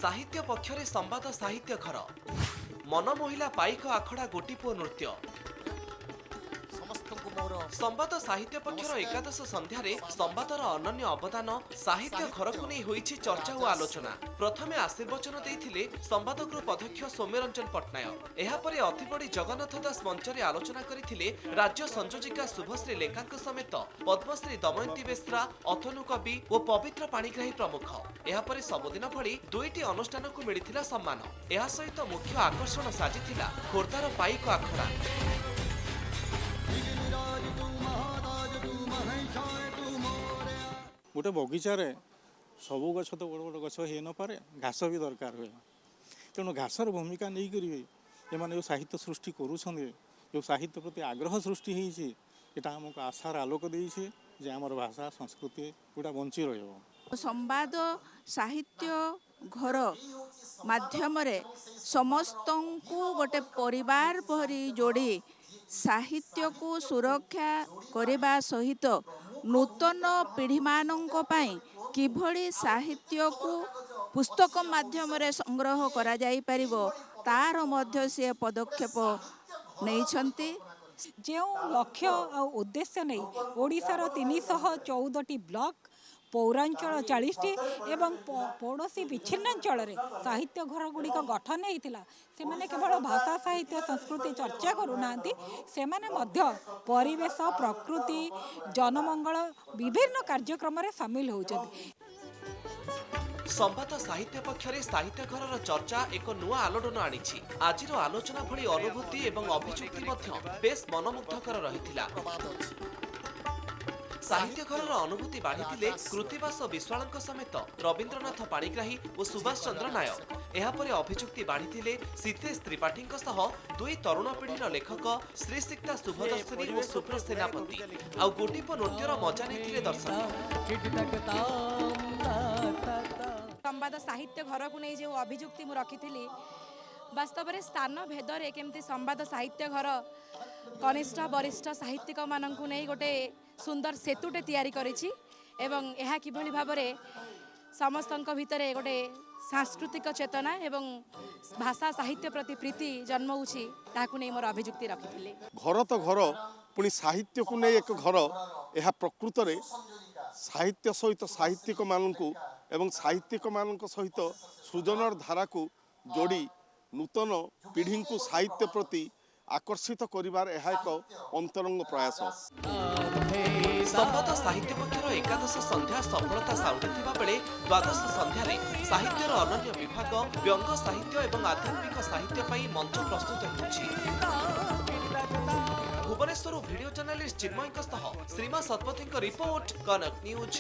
ସାହିତ୍ୟ ପକ୍ଷରେ ସମ୍ବାଦ ସାହିତ୍ୟ ଘର। ମନମୋହିଲା ପାଇକ ଆଖଡ଼ା ଗୋଟିପୁଅ ନୃତ୍ୟ। ସମସ୍ତଙ୍କୁ ମୋର ସମ୍ବାଦ ସାହିତ୍ୟ ପକ୍ଷର ଏକାଦଶ ସନ୍ଧ୍ୟାରେ ସମ୍ବାଦର ଅନନ୍ୟ ଅବଦାନ ସାହିତ୍ୟ ଘରକୁ ନେଇ ହୋଇଛି ଚର୍ଚ୍ଚା ଓ ଆଲୋଚନା। ପ୍ରଥମେ ଆଶୀର୍ବଚନ ଦେଇଥିଲେ ସମ୍ବାଦ ଗ୍ରୁପ ଅଧ୍ୟକ୍ଷ ସୌମ୍ୟରଞ୍ଜନ ପଟ୍ଟନାୟକ। ଏହାପରେ ଅତିବଡ଼ି ଜଗନ୍ନାଥ ଦାସ ମଞ୍ଚରେ ଆଲୋଚନା କରିଥିଲେ ରାଜ୍ୟ ସଂଯୋଜିକା ଶୁଭଶ୍ରୀ ଲେଙ୍କାଙ୍କ ସମେତ ପଦ୍ମଶ୍ରୀ ଦମୟନ୍ତୀ ବେଶ୍ରା, ଅତନୁ କବି ଓ ପବିତ୍ର ପାଣିଗ୍ରାହୀ ପ୍ରମୁଖ। ଏହାପରେ ସବୁଦିନ ଭଳି ଦୁଇଟି ଅନୁଷ୍ଠାନକୁ ମିଳିଥିଲା ସମ୍ମାନ। ଏହା ସହିତ ମୁଖ୍ୟ ଆକର୍ଷଣ ସାଜିଥିଲା ଖୋର୍ଦ୍ଧାର ପାଇକ ଆଖଡ଼ା। ଗୋଟେ ବଗିଚାରେ ସବୁ ଗଛ ତ ବଡ଼ ବଡ଼ ଗଛ ହେଇନପାରେ, ଘାସ ବି ଦରକାର ହୁଏ। ତେଣୁ ଘାସର ଭୂମିକା ନେଇକରି ବି ଏମାନେ ଯେଉଁ ସାହିତ୍ୟ ସୃଷ୍ଟି କରୁଛନ୍ତି, ଯେଉଁ ସାହିତ୍ୟ ପ୍ରତି ଆଗ୍ରହ ସୃଷ୍ଟି ହେଇଛି, ଏଇଟା ଆମକୁ ଆଶାର ଆଲୋକ ଦେଇଛି ଯେ ଆମର ଭାଷା ସଂସ୍କୃତି ଗୁଡ଼ା ବଞ୍ଚି ରହିବ। ସମ୍ବାଦ ସାହିତ୍ୟ ଘର ମାଧ୍ୟମରେ ସମସ୍ତଙ୍କୁ ଗୋଟେ ପରିବାର ପରି ଯୋଡ଼ି ସାହିତ୍ୟକୁ ସୁରକ୍ଷା କରିବା ସହିତ ନୂତନ ପିଢ଼ିମାନଙ୍କ ପାଇଁ କିଭଳି ସାହିତ୍ୟକୁ ପୁସ୍ତକ ମାଧ୍ୟମରେ ସଂଗ୍ରହ କରାଯାଇପାରିବ, ତାର ମଧ୍ୟ ସିଏ ପଦକ୍ଷେପ ନେଇଛନ୍ତି। ଯେଉଁ ଲକ୍ଷ୍ୟ ଆଉ ଉଦ୍ଦେଶ୍ୟ ନେଇ ଓଡ଼ିଶାର 314ଟି ବ୍ଲକ, ପୌରାଞ୍ଚଳ 40ଟି ଏବଂ ପଡ଼ୋଶୀ ବିଚ୍ଛିନ୍ନାଞ୍ଚଳରେ ସାହିତ୍ୟ ଘର ଗୁଡ଼ିକ ଗଠନ ହେଇଥିଲା, ସେମାନେ କେବଳ ଭାଷା, ସାହିତ୍ୟ, ସଂସ୍କୃତି ଚର୍ଚ୍ଚା କରୁନାହାନ୍ତି, ସେମାନେ ମଧ୍ୟ ପରିବେଶ, ପ୍ରକୃତି, ଜନମଙ୍ଗଳ ବିଭିନ୍ନ କାର୍ଯ୍ୟକ୍ରମରେ ସାମିଲ ହେଉଛନ୍ତି। ସମ୍ବାଦ ସାହିତ୍ୟ ପକ୍ଷରେ ସାହିତ୍ୟ ଘରର ଚର୍ଚ୍ଚା ଏକ ନୂଆ ଆଲୋଡ଼ନ ଆଣିଛି। ଆଜିର ଆଲୋଚନା ଭଳି ଅନୁଭୂତି ଏବଂ ଅଭିଯୁକ୍ତି ମଧ୍ୟ ବେଶ୍ ମନମୁଗ୍ଧକର ରହିଥିଲା। ସାହିତ୍ୟ ଘରର ଅନୁଭୂତି ବାଢ଼ିଥିଲେ କୃତିବାସ ବିଶ୍ୱାଳଙ୍କ ସମେତ ରବୀନ୍ଦ୍ରନାଥ ପାଣିଗ୍ରାହୀ ଓ ସୁଭାଷ ଚନ୍ଦ୍ର ନାୟକ। ଏହାପରେ ଅଭିଯୁକ୍ତି ବାଢ଼ିଥିଲେ ସୀତେଶ ତ୍ରିପାଠୀଙ୍କ ସହ ଦୁଇ ତରୁଣ ପିଢ଼ିର ଲେଖକ ଶ୍ରୀସିକ୍ତା ଶୁଭଦର୍ଶିନୀ ଓ ଶୁଭ୍ର ସେନାପତି। ଆଉ ଗୋଟିପୁଅ ନୃତ୍ୟର ମଜା ନେଇଥିଲେ ଦର୍ଶକ। ସମ୍ବାଦ ସାହିତ୍ୟ ଘରକୁ ନେଇ ଯେଉଁ ଅଭିଯୁକ୍ତି ମୁଁ ରଖିଥିଲି, ବାସ୍ତବରେ ସ୍ଥାନ ଭେଦରେ କେମିତି ସମ୍ବାଦ ସାହିତ୍ୟ ଘର କନିଷ୍ଠ ବରିଷ୍ଠ ସାହିତ୍ୟିକମାନଙ୍କୁ ନେଇ ଗୋଟେ ସୁନ୍ଦର ସେତୁଟେ ତିଆରି କରିଛି ଏବଂ ଏହା କିଭଳି ଭାବରେ ସମସ୍ତଙ୍କ ଭିତରେ ଗୋଟେ ସାଂସ୍କୃତିକ ଚେତନା ଏବଂ ଭାଷା ସାହିତ୍ୟ ପ୍ରତି ପ୍ରୀତି ଜନ୍ମଉଛି, ତାହାକୁ ନେଇ ମୋର ଅଭିଯୁକ୍ତି ରଖିଥିଲି। ଘର ତ ଘର, ପୁଣି ସାହିତ୍ୟକୁ ନେଇ ଏକ ଘର। ଏହା ପ୍ରକୃତରେ ସାହିତ୍ୟ ସହିତ ସାହିତ୍ୟିକମାନଙ୍କୁ ଏବଂ ସାହିତ୍ୟିକମାନଙ୍କ ସହିତ ସୃଜନର ଧାରାକୁ ଯୋଡ଼ି ନୂତନ ପିଢ଼ିଙ୍କୁ ସାହିତ୍ୟ ପ୍ରତି ଆକର୍ଷିତ କରିବାର ଏହା ଏକ ଅନ୍ତରଙ୍ଗ ପ୍ରୟାସ। ସମ୍ବାଦ ସାହିତ୍ୟ ପକ୍ଷର ଏକାଦଶ ସନ୍ଧ୍ୟା ସଫଳତା ସାଉଁଟିଥିବା ବେଳେ ଦ୍ୱାଦଶ ସନ୍ଧ୍ୟାରେ ସାହିତ୍ୟର ଅନନ୍ୟ ବିଭାଗ ବ୍ୟଙ୍ଗ ସାହିତ୍ୟ ଏବଂ ଆଧ୍ୟାତ୍ମିକ ସାହିତ୍ୟ ପାଇଁ ମଞ୍ଚ ପ୍ରସ୍ତୁତ ହେଉଛି। ଭୁବନେଶ୍ୱରରୁ ଭିଡିଓ ଜର୍ଣ୍ଣାଲିଷ୍ଟ ଚିନ୍ମୟଙ୍କ ସହ ଶ୍ରୀମା ଶତପଥୀଙ୍କ ରିପୋର୍ଟ, କନକ ନ୍ୟୁଜ୍।